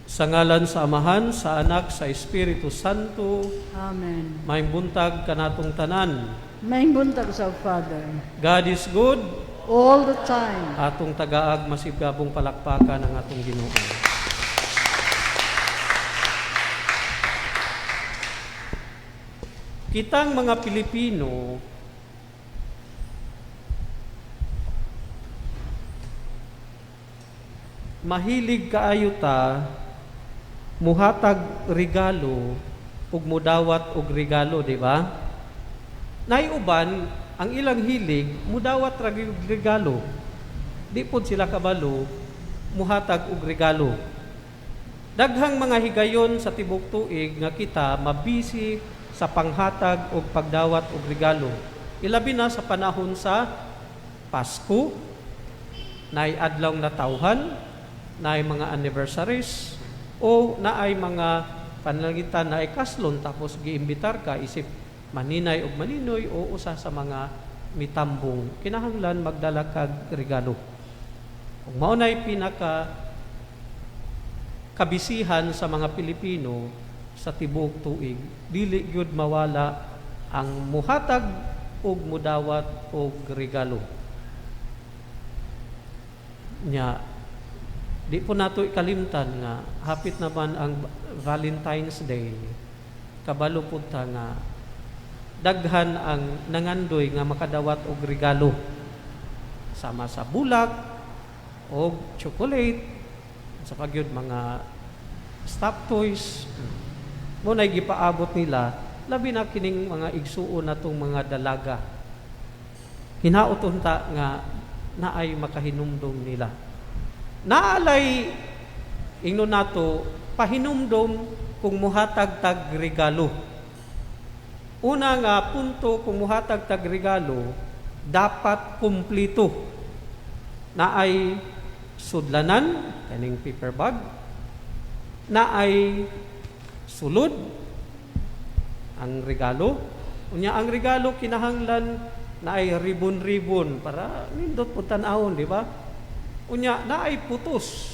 Sa ngalan sa Amahan, sa Anak, sa Espiritu Santo. Amen. Maayong buntag kanatong tanan. Maayong buntag sa Father. God is good all the time. Atong tagaag masigabong palakpakan ang atong Ginoo. Kitang mga Pilipino, mahilig kaayo ta muhatag regalo ug mudawat og regalo, di ba? Nay uban ang ilang hilig mudawat ra gyud regalo. Di pod sila kabalo muhatag og regalo. Daghang mga higayon sa tibok tuig nga kita mabisi sa panghatag og pagdawat og regalo. Ilabi na sa panahon sa Pasko, naay adlaw natawhan, naay mga anniversaries, o naay mga pananglitan naay kaslon tapos giimbitar ka isip maninay og maninoy o usa sa mga mitambong, kinahanglan magdala kag regalo. Ug mao nay pinaka kabisihan sa mga Pilipino sa tibuok tuig, dili gyud mawala ang muhatag ug mudawat og regalo. Nya di po nato ikalimtan nga hapit naman ang Valentine's Day. Kabalo pud ta nga daghan ang nangandoy nga makadawat og regalo, sama sa bulak og chocolate, sa pagyud mga stuffed toys. Mo nay gipaabot nila, labi na kining mga igsuon natong mga dalaga. Hinaot unta nga naay makahinumdom nila. Naalay ingnon nato pahinumdom kung muhatag tag regalo. Una nga punto, kung muhatag tag regalo, dapat kumplito. Naay sudlanan, kaning paper bag, naay sulod ang regalo. Unya ang regalo kinahanglan naay ribbon-ribbon para nindot pud tan-awon, di ba? Unya naay putos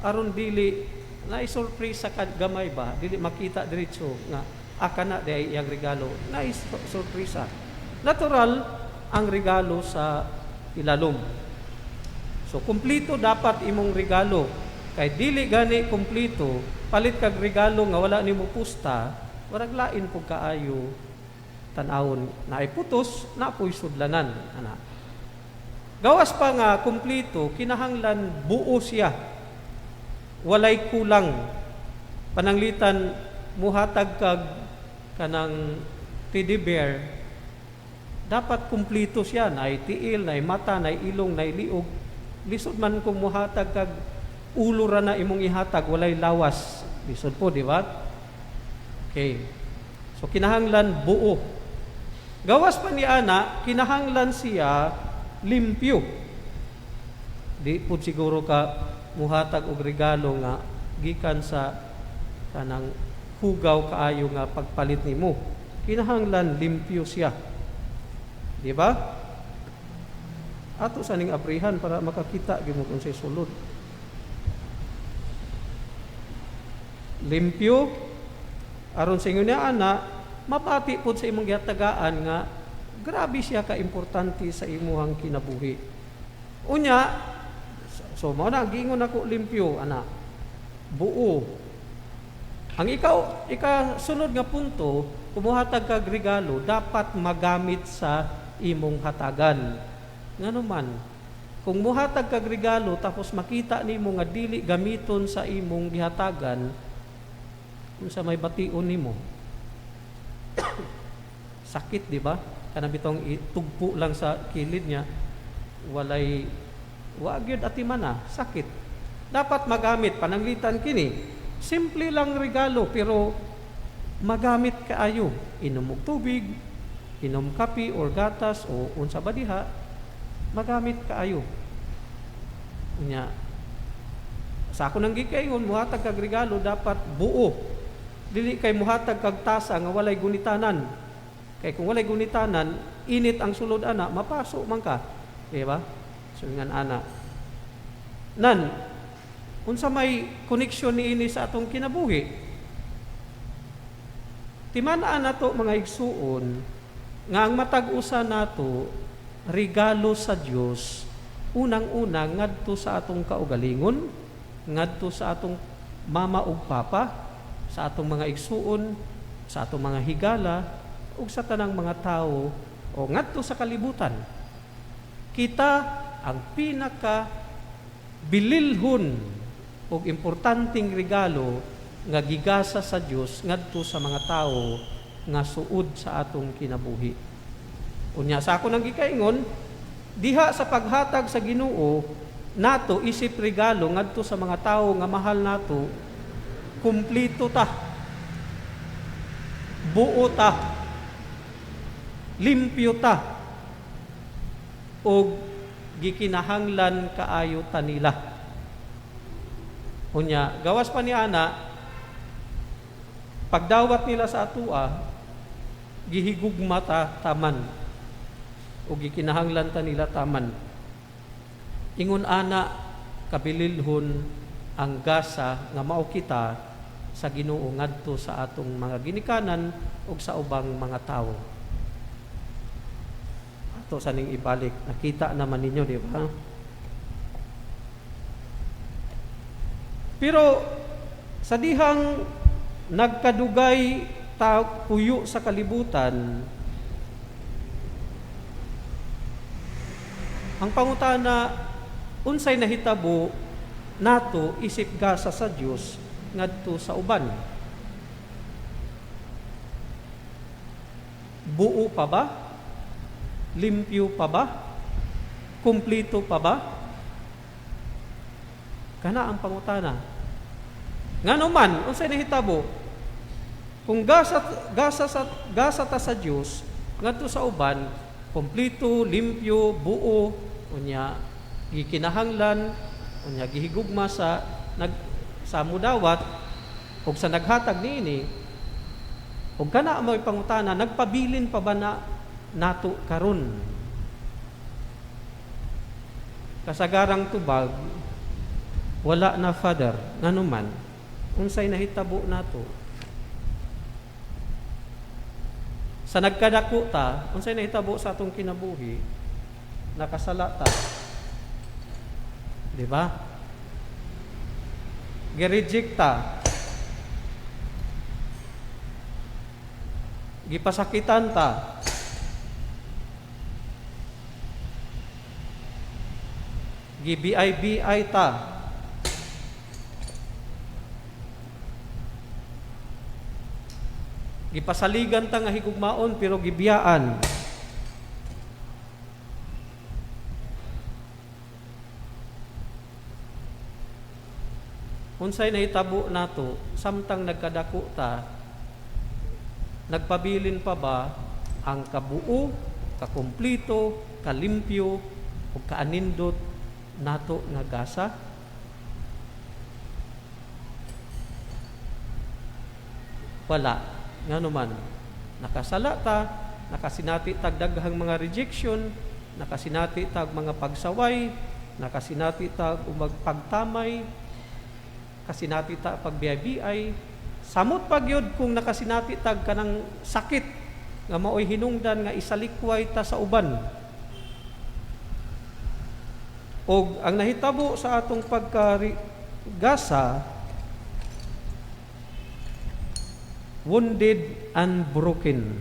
aron dili naay surprise sa gamay ba, dili makita diretso nga aka na di ay iyang regalo, naay surpresa. Natural ang regalo sa ilalom. So kumpleto dapat imong regalo, kay dili gani kumpleto, palit kag regalo nga wala nimo pusta, warag lain pug kaayo tan-awon. Naay putos, napoy sudlanan ana. Gawas pa nga kumpleto, kinahanglan buo siya. Walay kulang. Pananglitan muhatag kag kanang teddy bear, dapat kumpleto siya, naay tiil, naay mata, naay ilong, naay liog. Lisod man kung muhatag kag ulo ra na imong ihatag, walay lawas. Lisod po, di ba? Okay. So kinahanglan buo. Gawas pa ni ana, kinahanglan siya limpyo. Di pud siguro ka muhatag og regalo nga gikan sa kanang hugaw kaayo nga pagpalit nimo. Kinahanglan limpyo siya. Di ba? Ato sa ning abrihan para makakita gyud mo kung say sulod. Limpyo aron sa ingon niya ana, mabati pud sa imong gihatagaan nga grabe siya ka-importante sa imuhang kinabuhi. Unya, so mao na giingon nako limpyo ana, buo. Ang ikaw ikasunod nga punto, kumuhatag kag regalo dapat magamit sa imong hatagan. Ngano man, kung muhatag kag regalo tapos makita nimo nga dili gamiton sa imong gihatagan, unsa may bation nimo? Sakit, di ba? Kanang bitong itugpo lang sa kilid niya, walay wa gyud atiman na, sakit. Dapat magamit, pananglitan kini. Simple lang regalo pero magamit kaayo. Inom og tubig, inom kape or gatas o unsa ba diha, magamit kaayo. Unya, sa ako nang gikayon, muhatag kag regalo dapat buo. Dili kay muhatag kag tasa nga walay gunitanan. Kay kung walay gunitanan, init ang sulod ana, mapaso man ka. Di ba? So ngan ana. Nan, Unsa may koneksyon niini sa atong kinabuhi? Timan-an nato, mga igsuon, nga ang matag usa nato regalo sa Dios, unang-una ngadto sa atong kaugalingon, ngadto sa atong mama ug papa, sa atong mga igsuon, sa atong mga higala ug sa tanang mga tawo o ngadto sa kalibutan. Kita ang pinaka bililhon ug importanteng regalo nga gigasa sa Dios ngadto sa mga tawo nga suod sa atong kinabuhi. Unya sa ako nang gikaingon, diha sa paghatag sa Ginoo nato isip regalo ngadto sa mga tawo nga mahal nato, kumplito ta, buo ta, limpyo ta, ug gikinahanglan kaayo ta nila. Unya, gawas pa ni ana, pagdawat nila sa atua, gihigugma ta taman o gikinahanglan ta nila taman. Ingon ana kabililhon ang gasa nga mao kita sa Ginoo ngadto sa atong mga ginikanan ug sa ubang mga tawo. Ato sa ning ibalik, nakita naman ninyo, di ba? Pero sa dihang nagkadugay ta puyo sa kalibutan, ang pangutana, unsay nahitabo nato isip gasa sa Dios ngadto sa uban? Buo pa ba? Limpyo pa ba? Kumplito pa ba? Kana ang pangutana. Ngano man, unsay nahitabo? Kung gasa ta sa Dios ngadto sa uban, kumplito, limpyo, buo, unya gikinahanglan, unya gihigugma sa mudawat ug sa naghatag niini, ug kana mo'y pangutana, nagpabilin pa ba na nato karon? Kasagarang tubag, wala na, Father. Ngano man, unsay nahitabo nato? Sa nagkadako ta, unsay nahitabo sa atong kinabuhi? Nakasala ta. Di ba? Gi-reject ta. Gipasakitan ta. Gi-BI-BI ta. Gipasaligan ta nga higugmaon pero gibiyaan. Unsay nahitabo nato samtang nagkadako ta, nagpabilin pa ba ang kabuo, kakumplito, kalimpyo ug kaanindot nato nga gasa? Wala. Ngano man, nakasala ta, nakasinati tag daghang mga rejection, nakasinati tag mga pagsaway, nakasinati tag pagtamay, kasinati ta pagbiay-biay. Samot pa gyud kung nakasinati tag kanang sakit nga maoy hinungdan nga isalikway ta sa uban. Og ang nahitabo sa atong pagkagasa, wounded and broken.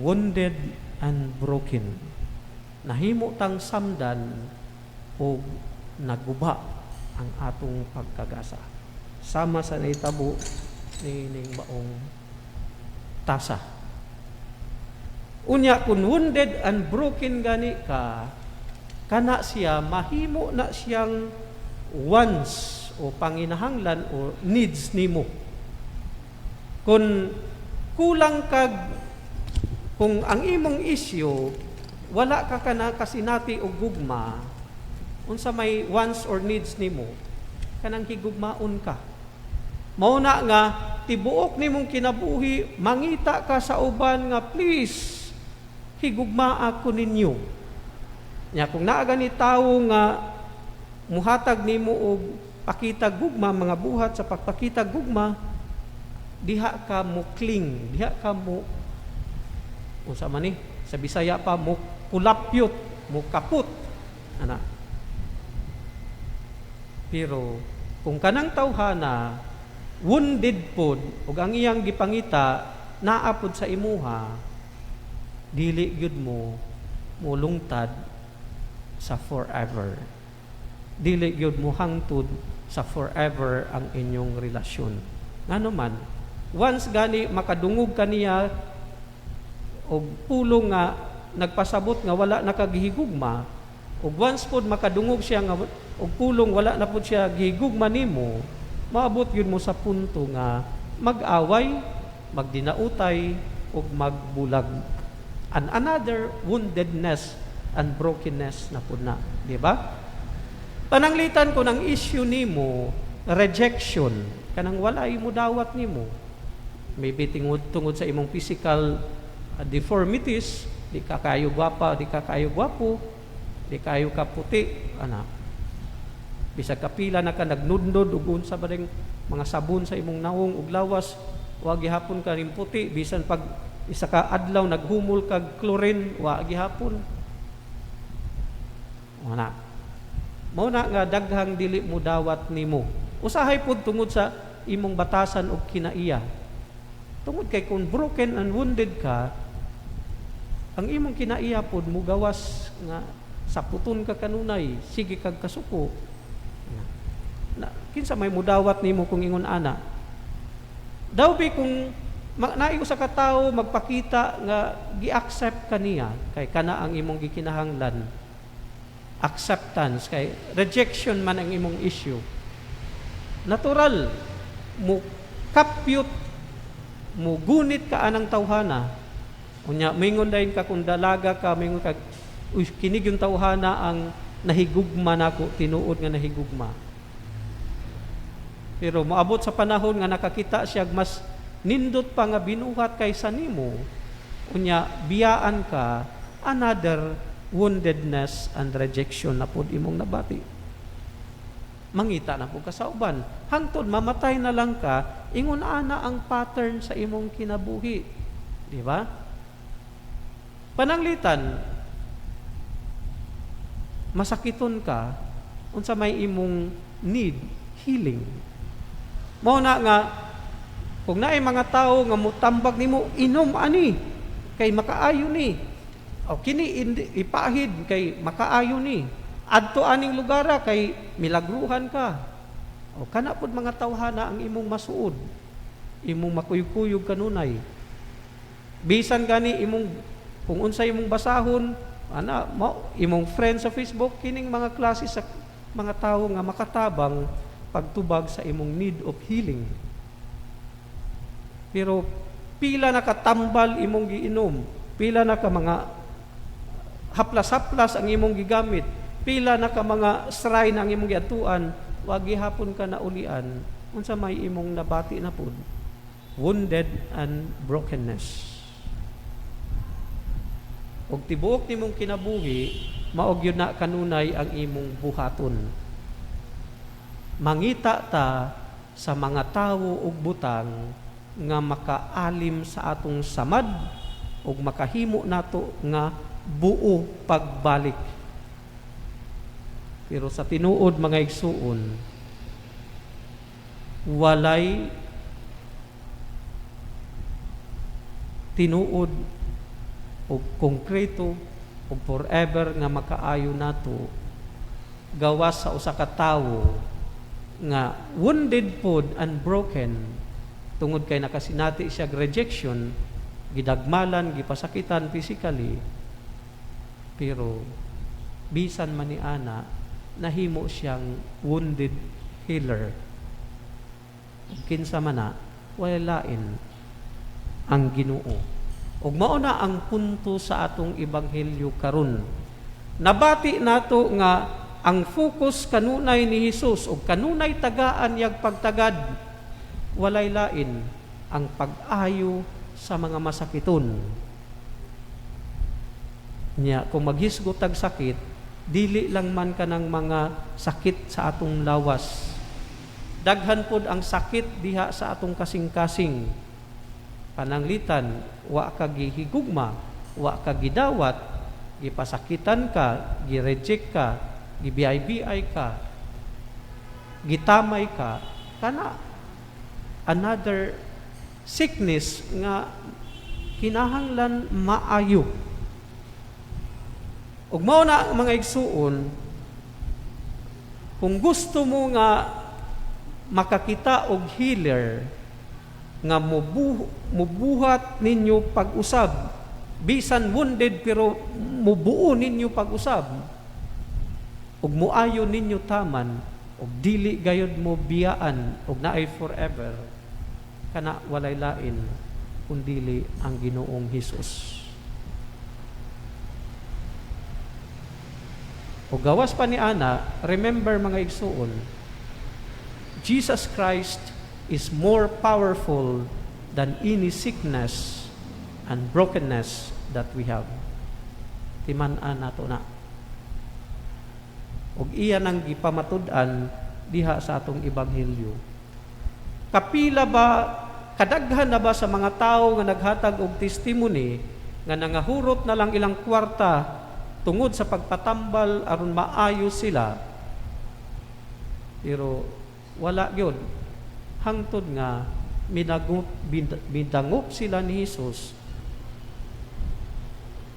Wounded and broken. Nahimo tang samdan og naguba ang atong pagkagasa. Sama sa nahitabo niining maong tasa. Unya kung wounded and broken gani ka, kana siya mahimo na siyang wants o panginahanglan o needs nimo. Kung kulang kag, kung ang imong isyu wala ka kana kasinati og gugma, unsa may wants or needs nimo, kanang higugmaon ka. Mao na nga tibuok nimong kinabuhi, mangita ka sa uban nga please higugmaa ko ninyo. Nya kung naa gani tawo nga muhatag nimo og pakita gugma, mga buhat sa pagpakita gugma, diha ka mo cling, diha ka mo, unsa man ni sa Bisaya pa, mo kulapyot, mo kaput ana. Pero kung kanang tawhana wounded pod ug ang iyang gipangita naa pod sa imuha, dili gyud mo mulungtad sa forever, dili gyud mo hangtod sa forever ang inyong relasyon. Ngano man, once gani makadungog kaniya og pulong nga nagpasabot nga wala na ka gihigugma, ug once pod makadungog siya nga og pulong wala na pod siya gihigugma nimo, maabot yun mo sa punto nga mag-away, magdinautay ug magbulag. And another woundedness and brokenness na pud na, di ba? Pananglitan ko ng issue nimo rejection, kanang wala mo dawat nimo, maybe tingod tungod sa imong physical deformities, di ka kayo gwapa, di ka kayo gwapo, di kayo kaputi ana. Bisag kapila na ka nagnudnod ug unsa ba ring mga sabon sa imong nawong ug lawas, wa gihapon ka rin puti. Bisan pag isa ka adlaw naghumol kag chlorine, wa gihapon. Ana, mao na nga daghang dili mo dawat nimo. Usahay pud tungod sa imong batasan og kinaiya, tungod kay kung broken and wounded ka, ang imong kinaiya pod mugawas nga saputon ka kanunay, sige kag kasuko na, kinsa may mudawat nimo kung ingon ana. Daw bi kung naay usa ka tawo magpakita nga gi-accept kaniya, kay kana ang imong gikinahanglan, acceptance, kay rejection man ang imong issue, natural mo kapyot, mo gunit ka anang tawhana. Unya mingon dayon ka, kung dalaga ka, mingon ka, "Uy, kini yung tawhana ang nahigugma nako, tinuod nga nahigugma." Pero moabot sa panahon nga nakakita siya mas nindot pa nga binuhat kaysa nimo, unya biyaan ka, another woundedness and rejection na pod imong nabati. Mangita na pod ka sa uban hangtod mamatay na lang ka. Ingon ana ang pattern sa imong kinabuhi, di ba? Pananglitan masakiton ka, unsa may imong need? Healing. Mao na nga kung naay mga tawo nga mutambag nimo, "Inom ani kay makaayo ni," o "Kini ipahid kay makaayo ni," "Adto aning lugara kay milagruhan ka," o kana pod mga tawhana ang imong masuod, imong makuyog-kuyog kanunay. Bisan gani imong kung unsay imong basahon ana mo, imong friend sa Facebook, kining mga klase sa mga tawo nga makatabang pagtubag sa imong need of healing. Pero pila na katambal imong giinom, pila na ka mga haplas-haplas ang imong gigamit, pila na ka mga shrine ang imong giadtuan, wa gihapon ka na ulian, unsa may imong nabati na pud? Wounded and brokenness. Ug tibuok nimong kinabuhi, mao gyud na kanunay ang imong buhaton. Mangita ta sa mga tawo ug butang nga makaalim sa atong samad ug makahimo nato nga buo pagbalik. Pero sa tinuod, mga igsuon, walay tinuod og konkreto og forever nga makaayo nato gawas sa usa ka tawo nga wounded pod and broken tungod kay nakasinati siya rejection, gidagmalan, gipasakitan physically. Pero bisan man ni ana, nahimo siyang wounded healer. Kinsa man na? Walay lain, ang Ginoo. Ug mao na ang punto sa atong ebanghelyo karon. Nabati nato nga ang focus kanunay ni Hesus ug kanunay tagaan yag pagtagad, walay lain, ang pag-ayo sa mga masakiton. Nya kung maghisgot tag sakit, dili lang man kanang mga sakit sa atong lawas. Daghan pod ang sakit diha sa atong kasing-kasing. Pananglitan, wa ka gihigugma, wa ka gidawat, gipasakitan ka, gi-reject ka, gi-BI-BI ka, gitamay ka, kana another sickness nga kinahanglan maayo. Ug mao na, mga igsuon, kung gusto mo nga makakita og healer nga mubuhat ninyo pag-usab, bisan wounded pero mubuo ninyo pag-usab ug muayo ninyo taman ug dili gayud mo biyaan ug naay forever, kana walay lain kun dili ang Ginoong Hesus. O gawas pa ni ana, remember, mga igsuon, Jesus Christ is more powerful than any sickness and brokenness that we have. Timan-an nato na. Ug iya nang gipamatud-an diha sa atong ebanghelyo. Kapila ba, kadaghan na ba sa mga tao nga naghatag og testimony nga nangahurot na lang ilang kwarta tungod sa pagpatambal aron maayo sila, pero wala gyud, hangtod nga midangop sila ni Hesus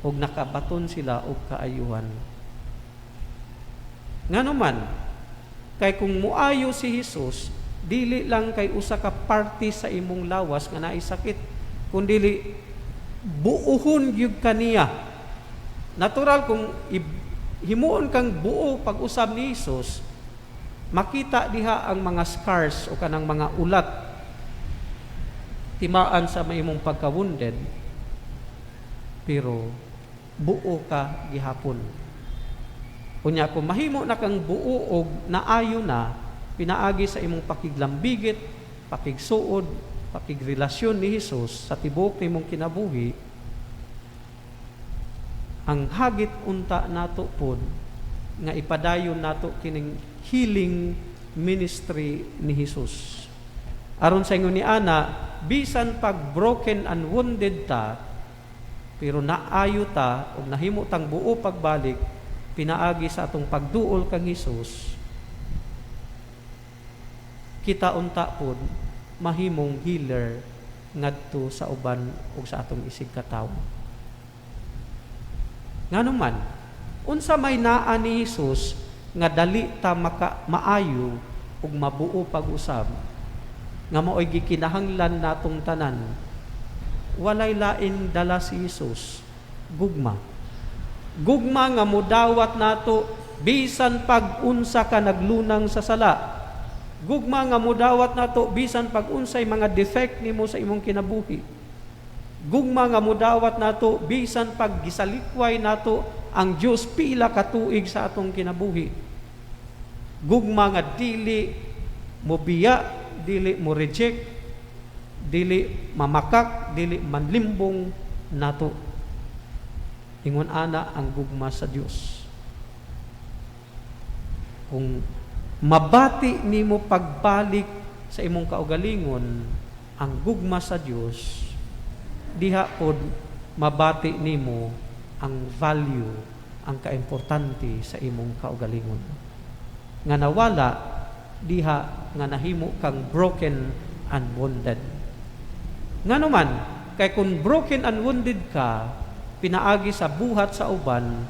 ug nakabaton sila og kaayuhan? Ngano man? Kay kung muayo si Hesus, dili lang kay usa ka parte sa imong lawas nga naay sakit, kundili buuhon gyud kaniya. Natural, kung himuon kang buo pag-usab ni Hesus, makita diha ang mga scars o kanang mga ulat timaan sa imong pagka-wounded, pero buo ka gihapon. Unya kung mahimo na kang buo og naayo na pinaagi sa imong pakiglambigit, pakigsuod, pakigrelasyon ni Hesus sa tibuok nimong kinabuhi, ang hagit unta nato pod nga ipadayon nato kining healing ministry ni Hesus. Aron sa ingon ni ana, bisan pag broken and wounded ta, pero naayo ta ug nahimo tang buo pagbalik pinaagi sa atong pagduol kang Hesus, kita unta pod mahimong healer ngadto sa uban ug sa atong isig katawo. Ngano man? Unsa may naa ni Hesus nga dali ta maka maayo ug mabuo pag-usab nga maoy gikinahanglan natong tanan? Walay lain dala si Hesus, gugma. Gugma nga mudawat nato bisan pag unsa ka naglunang sa sala. Gugma nga mudawat nato bisan pag unsay mga defect nimo sa imong kinabuhi. Gugma nga mudawat nato bisan pag gisalikway nato ang Dios pila ka tuig sa atong kinabuhi. Gugma nga dili mobiya, dili mo reject, dili mamakak, dili manlimbong nato. Ingon ana ang gugma sa Dios. Kung mabati nimo pagbalik sa imong kaugalingon ang gugma sa Dios, diha pod mabati nimo ang value, ang kaimportante sa imong kaugalingon. Nga nawala diha nga nahimo kang broken and wounded. Ngano man? Kay kung broken and wounded ka, pinaagi sa buhat sa uban,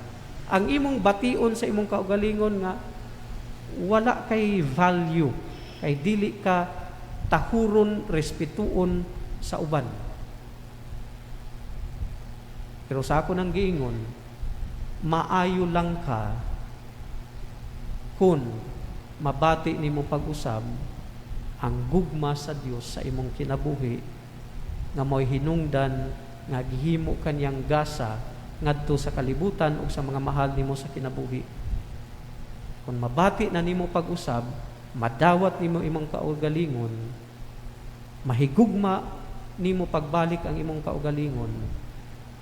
ang imong bation sa imong kaugalingon nga wala kay value, kay dili ka tahuron, respetuon sa uban. Pero sa ako nang giingon, maayo lang ka kung mabati nimo pag-usab ang gugma sa Dios sa imong kinabuhi nga mo'y hinungdan nga gihimo kaniyang gasa ngadto sa kalibutan ug sa mga mahal nimo sa kinabuhi. Kung mabati na nimo pag-usab, madawat nimo imong kaugalingon, mahigugma nimo pagbalik ang imong kaugalingon,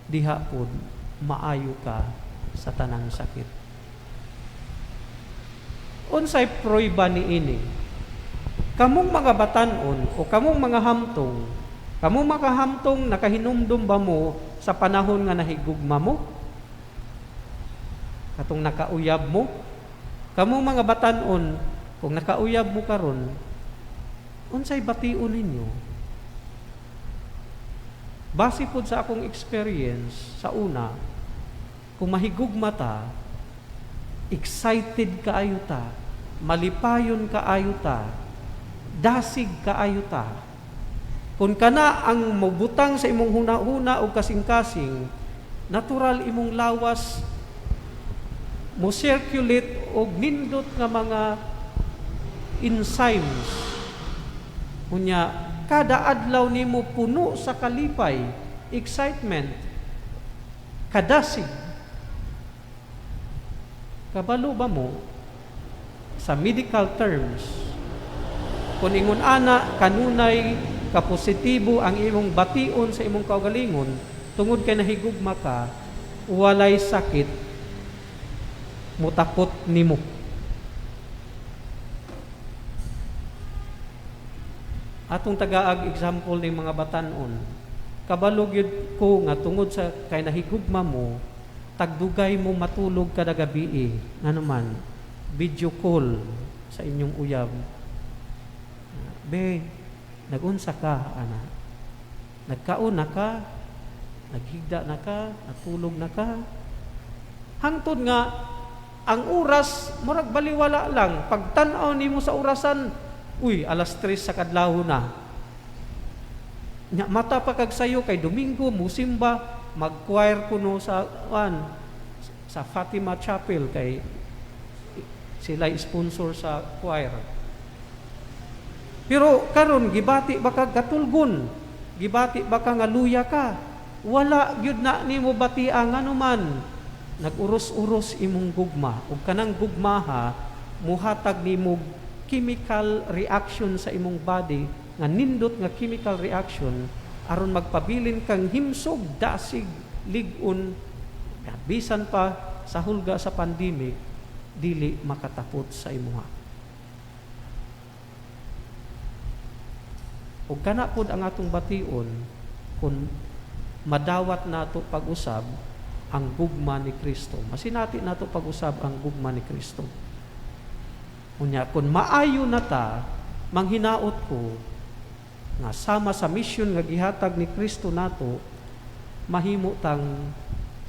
diha pod maayo ka sa tanang sakit. Unsay prueba ni ini? Kamong mga batanon o kamong mga hamtong, nakahinumdum ba mo sa panahon nga nahigugma mo? Katong nakauyab mo? Kamong mga batanon, kung nakauyab mo karon, unsay bation ninyo? Base pod sa akong experience sa una, kung mahigugma ta, excited kaayo ta, malipayon kaayo ta, dasig kaayo ta. Kung kana ang mobutang sa imong huna-huna o kasing-kasing, natural imong lawas mo circulate og nindot nga mga enzymes. Unya, kada adlaw nimo puno sa kalipay, excitement, kadasig. Kabalo ba mo sa medical terms, kung ingon ana kanunay kapositibo ang imong bation sa imong kaugalingon tungod kay nahigugma ka, walay sakit mutakot nimo? Atong tagaag example ning mga batanon, kabalo gyud ko nga tungod sa kay nahigugma mo, tagdugay mo matulog kada gabi. Ngano man, video call sa inyong uyab. "Be, nagunsa ka ana? Nagkaon na ka? Naghigda na ka? Natulog na ka?" Hangtod nga ang oras murag baliwala lang. Pagtan-aw nimo sa orasan, uy, 3:00 sa kadlawon na. Nya mata pa kag sayo kay Domingo musimba, mag-choir kuno sa an sa Fatima Chapel kay sila sponsor sa choir. Pero karon, gibati ba kag katulgon? Gibati ba ka nga luya ka? Wala gyud na nimo batia, nganuman nag-uros-uros imong gugma, ug kanang gugmaha muhatag nimo chemical reaction sa imong body, nga nindot nga chemical reaction aron magpabilin kang himsog, dasig, lig-on, bisan pa sa hulga sa pandemic, dili makatapot sa imuha. Ug kana pod ang atong bation kung madawat nato pag-usab ang gugma ni Kristo. Masinati nato pag-usab ang gugma ni Kristo. Unya, kung maayo na ta, manghinaot ko nga sama sa mission nga gihatag ni Kristo nato, mahimo tang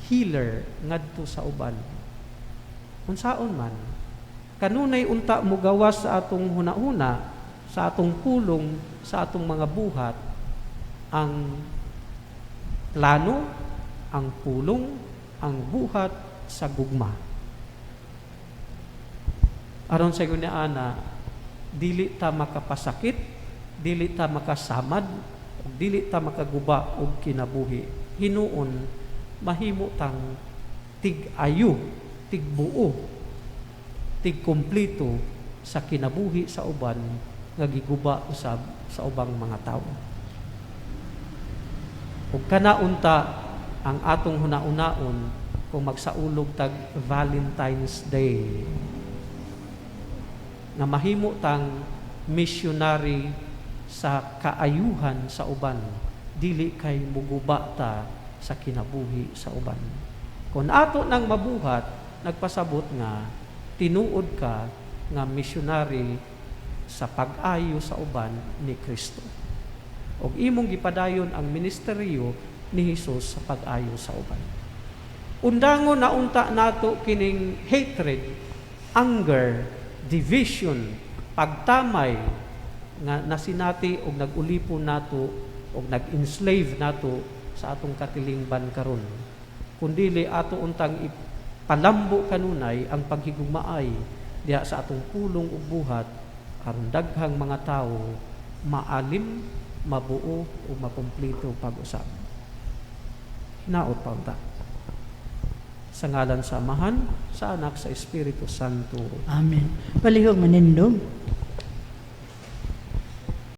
healer ngadto sa uban. Unsaon man, kanunay unta mugawas sa atong hunahuna, sa atong pulong, sa atong mga buhat, ang plano, ang pulong, ang buhat sa gugma. Aron sa ingon ni ana, dili ta makapasakit, dili ta makasamad, ug dili ta makaguba og kinabuhi. Hinuon, mahimo tang tig-ayo, tigbuo, tigkumpleto sa kinabuhi sa uban nga giguba usab sa ubang mga tawo. Ug kana unta ang atong hunahunaon kung magsaulog tag Valentine's Day, nga mahimo tang missionary sa kaayuhan sa uban, dili kay muguba ta sa kinabuhi sa uban. Kung ato nang mabuhat, nagpasabot nga tinuod ka nga missionary sa pag-ayo sa uban ni Kristo. Og imong gipadayon ang ministeryo ni Hesus sa pag-ayo sa uban. Undangon na unta nato kining hatred, anger, division, pagtamay nga nasinati og nag-ulipon nato og nag-enslave nato sa atong katilingban karon. Kundili ato untang ipalambo kanunay ang paghigugmaay diha sa atong pulong ug buhat aron daghang mga tawo maalim, mabuo ug makumpleto pag-usab. Hinaot pa unta. Sa ngalan sa Amahan, sa Anak, sa Espiritu Santo. Amen. Palihog manindog.